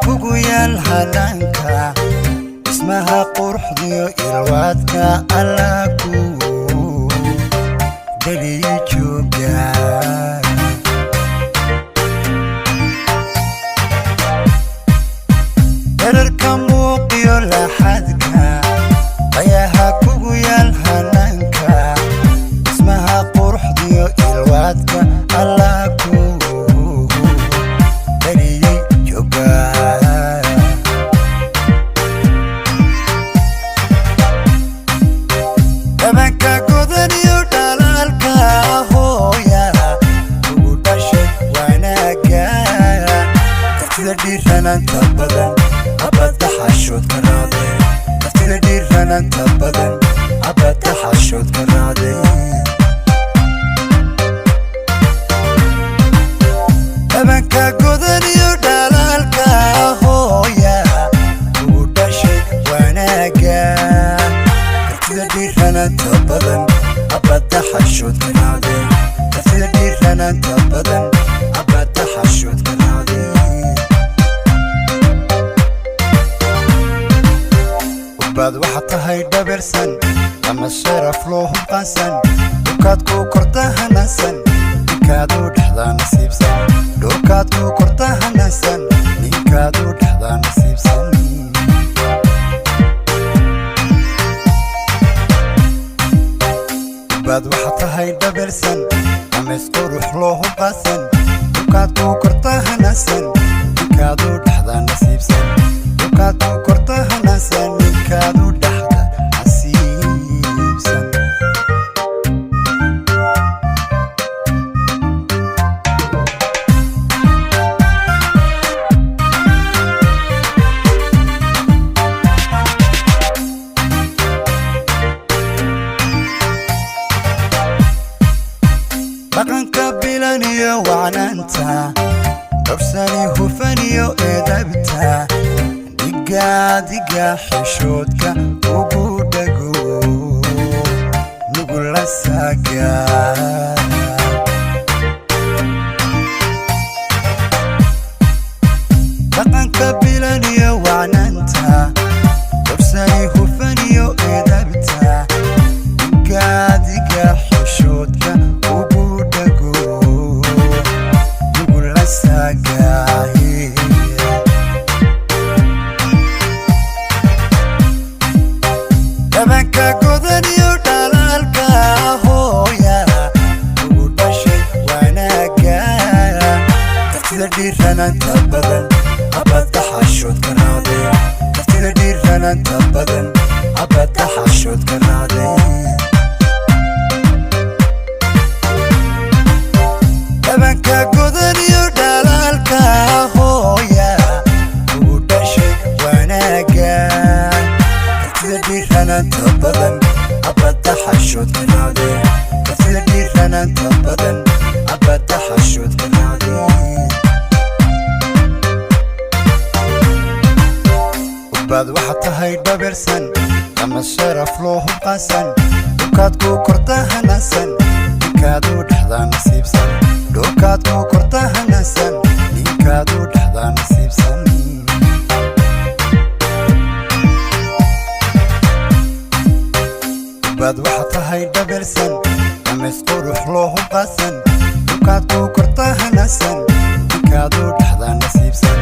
Kugu yaal hanaanka, dhismaha quruxdiyo ilwaadka, Alla ku daliyi jooga. Dherarka muuqiyo laxadka, qayaha kugu yaal hanaanka, dhismaha quruxdiyo ilwaadka, Alla ku dhaliyey jooga. Dhabanka godan iyo dhalaalka, hooya ugu dhashay wanaaga, kartida dhiiranaanta badan, abadda xashood ka raacde. Kartida dhiiranaanta badan, abadda xashood ka raacde. Dhabanka godan iyo dhalaalka, hooya ugu dhashay wanaaga, kartida dhiiranaanta badan, abadda xashood ka raacde. Kartida dhiiranaanta badan, abadda xashood ka raacde. Ubbaad waxaad tahay dhabeersan ama sharaf loo hubqaansan, dhulkaad ku korta hanaansan, ninkaadu dhexdaa nasiibsan. Dhulkaad ku korta hanaansan, ninkaadu dhexdaa nasiibsan. Ubbaad waxaad tahay dhabeersan ameys qurux loo hubqaansan, dhulkaad ku korta hanaansan, ninkaadu dhexdaa nasiibsan. Dhulkaad ku korta hanaansan, ninkaadu dhexda nasiibsan. Dhaqanka bilan iyo wacnaanta, dhowrsani hufan iyo edabta, dhigaadiga xishoodka ugu dhago nugula saaga. Dhaqanka bilan iyo wacnaanta, dhowrsani hufan iyo edabta, dhigaadiga xishoodka ugu dhago nugula saagaaye. Dhabanka godan iyo dhalaalka, hooya ugu dhashay wanaaga, kartida dhiiranaanta badan, abadda xashood ka raacde. Kartida dhiiranaanta badan, abadda xashood ka raacde. Dhabanka godan iyo dhalaalka, hooya ugu dhashay wanaaga, kartida dhiiranaanta badan, abadda xashood ka raacde. Kartida dhiiranaanta badan, abadda xashood ka raacde. Ubbaad waxaad tahay dhabeersan ama sharaf loo hubqaansan, dhulkaad ku korta hanaansan, ninkaadu dhexdaa nasiibsan. Dhulkaad ku korta hanaansan, ninkaadu dhexdaa nasiibsan. Ubbaad waxaad tahay dhabeersan ameys qurux loo hubqaansan, dhulkaad ku korta hanaansan, ninkaadu dhexdaa nasiibsan.